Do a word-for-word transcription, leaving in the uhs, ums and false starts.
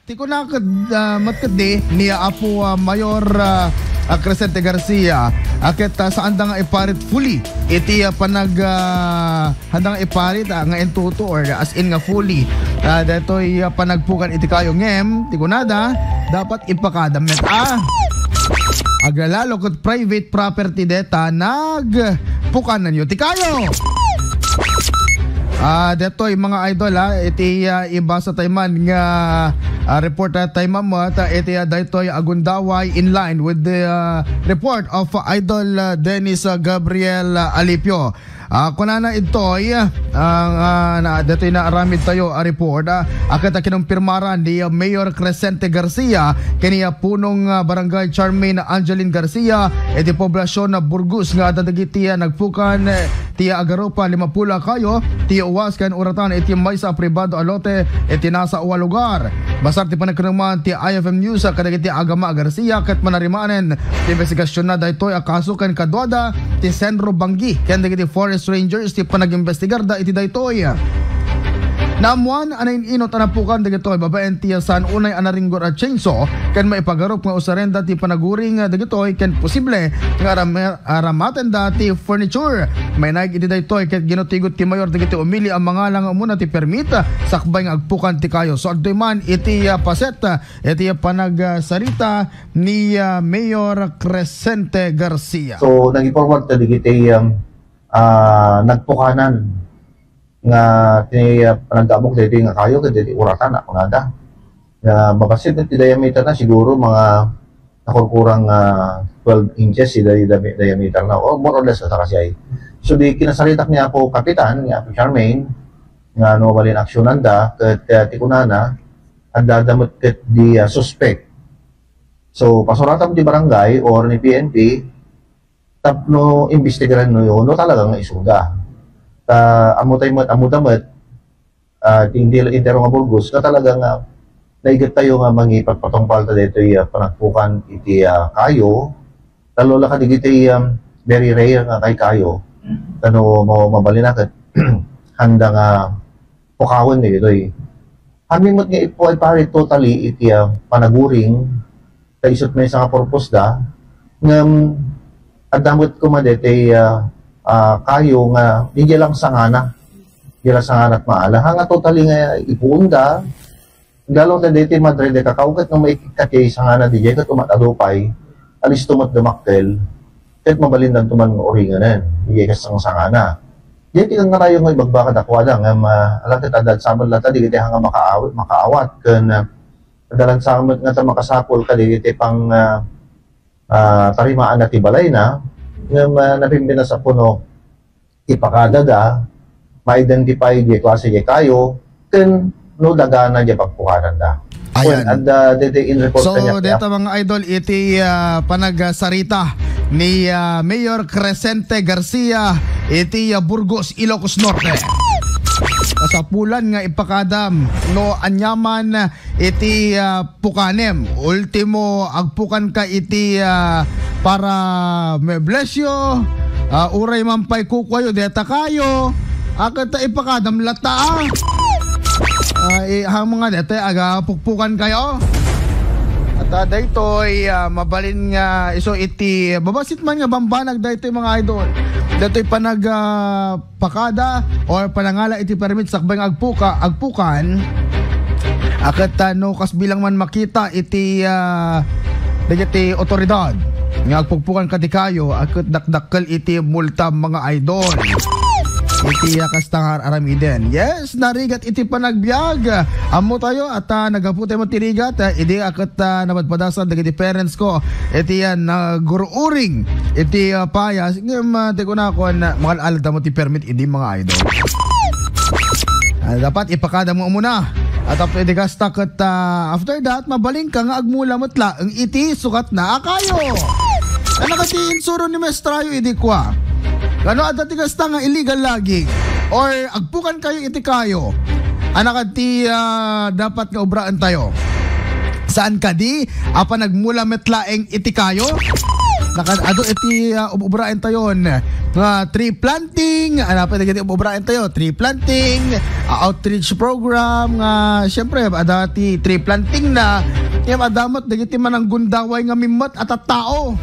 Ti kuna ket, ah, met ketdi ni Apo, ah, Mayor, ah, ah, Crescente Garcia, a ket, ah, saanda nga iparit fully iti, ah, panag-, ah, saanda nga iparit, ah, nga intoto or as in nga fully, ah, daytoy, ah, panagpukan iti kayo. Ngem, ti kunada, dapat ipakada met, ah, aglalalo ket private property deta nagpukananyo ti kayo. Ah, detoy, mga idol, ah, iti, ah, ibasa tayo man nga, ah, report, ah, tayo man, ah, iti, ah, daytoy a gundaway in line with the, ah, report of Idol, ah, Dennis, ah, Gabriel, ah, Alipio. Ah, kunana idtoy, ah, nga na, detoy naaramid tayo a report, ah, a ket kinumpirmaran ni, ah, Mayor Crescente Garcia ken ni, ah, punong, ah, barangay Charmaine Angeline Garcia iti poblasyon na Burgos nga adda dagiti, ah, nagpukan, eh, ti agarup a limapulo a kayo ti uwas ken uratan iti maysa a pribado a lote iti nasa a lugar. Basar ti panagkanuman ti I F M News, ah, kadagiti agama a Garcia ket manarimanen ti imbestigasyonna daytoy a kaso ken kaduada ti Senro Banggi ken dagiti forest rangers ti panagimbestigarda iti daytoy. Naammuan a nain-inot a napukan dagitoy babaen ti saan unay a naringgor a chainsaw ken maipagarup nga usarenda ti panaguring dagitoy ken posible nga aram-, aramatenda ti furniture. Mainaig iti daytoy ket ginutigot ti mayor dagiti umili a mangalang umuna ti permit sakbay nga agpukan ti kayo. So, adtoy man iti, ah, paset, ah, iti panagsarita ni, ah, Mayor Crescente Garcia. So, nag-forward ta dagiti, um, ah, nagpukanan nga ti, ah, panagdamok daytoy nga kayo ket daytoy uratan a kunada. Nga mabasit ti diameter na siguro mga nakurkurang, ah, twelve inches ti di-, di-, diameter na, or more or less, ata kasi ay. So, di kinasaritak ni Apo Kapitan, ni Apo Charmaine, nga no, balin aksyonan da, ket, ah, ti kunana, adda da met ket di, ah, suspect. So, pasuratan ti barangay or ni P N P, tapno imbestigaran no, no talaga nga isuda. Ta, ammo tayo met, ammo da met, ah, ti indi-, entero nga Burgos, nga talaga nga naiget tayo nga mangipatpatungpal ta daytoy, ah, panagpukan iti, ah, kayo, lalo la kadigiti, um, very rare nga kay kayo, tano mo-, mabalin na ket handa nga pukawen dagitoy. Amin met nga ipu-, ipari totally iti, ah, panaguring, ta isut maysa nga purpose da, ngem adda met koma daytoy, ah, ah, kayo nga didiay lang sangana. Didiay lang sangana ket maala. Ha nga totally nga ipuon da, lalo ta daytoy Madrid, kakaugat nga maikkat ti sangana didiay, ket umat adu pay, alisto met dumakkel, ket mabalindan to man nga uringanen, didiay kas sangana. Didiay ti kangarayo nga ibagbaga dakuada, ngem, ah, ala ket adda sabal latta, dagiti nga makaawat, makaawat, ken, ah, Adalan sa met nga ta makasapul kadagiti pang, ah, ah, tarimaan na ti balayna, ngem, ah, napimpinasa puno ipakada da, ma-identify di klase di kayo, ken no dagana di pagpukanan da. Ayan. Well, adda dede in report So, kanya, deta, mga idol, iti, ah, panagsarita ni, ah, Mayor Crescente Garcia iti, ah, Burgos, Ilocos Norte. Kasapulan nga ipakadam no anyaman iti, ah, pukanem. Ultimo, agpukan ka iti, ah, para me-, bless you. Ah, uray man pay kukuayo, deta kayo. Akat ta ipakadam latta, ah. Ah, i-, ha mga deta, aga pukpukan kayo. At, ah, daytoy, ah, mabalin nga isu iti, babasit man nga bambanag daytoy, mga idol. Daytoy panag, ah, pakada or panangala iti permit sakbay nga agpuka-, agpukan, a ket, ah, no kasbilang man makita iti, ah, dagiti otoridad nga agpukpukan kadi kayo, a ket dakdakkel iti multa, mga idol. Iti, ah, kasta nga aramiden. Yes, narigat iti panagbiag. Ammo tayo at, ah, naggapu tayo ti rigat, ah, idi a ket, ah, napadpadasan dagiti parents ko. Iti, ah, nagururing iti, ah, payas. Ngem, ah, ti kunakon, ah, makal-alad mo ti permit idi, mga idol. Ah, dapat ipakada mo muna. At after di kasta ket, ah, after that, mabalin ka nga agmula met laeng iti sukat na a kayo. Ano ka ti insuro ni Mestrayo idi kwa? Kano adda ti kasta nga illegal logging? Or agpukan kayo iti kayo? Ano ka ti, ah, dapat nga obraan tayo? Saan kadi a panagmula met laeng iti kayo? Naka-, adu iti, ah, ub-, ubraentayon nga tree planting, ano pa dagiti ub-, ubraentayo, tree planting, ah, outreach program nga, siyempre, ada ti tree planting na, ngem adda met dagiti mananggundaway nga mimmet a tattao.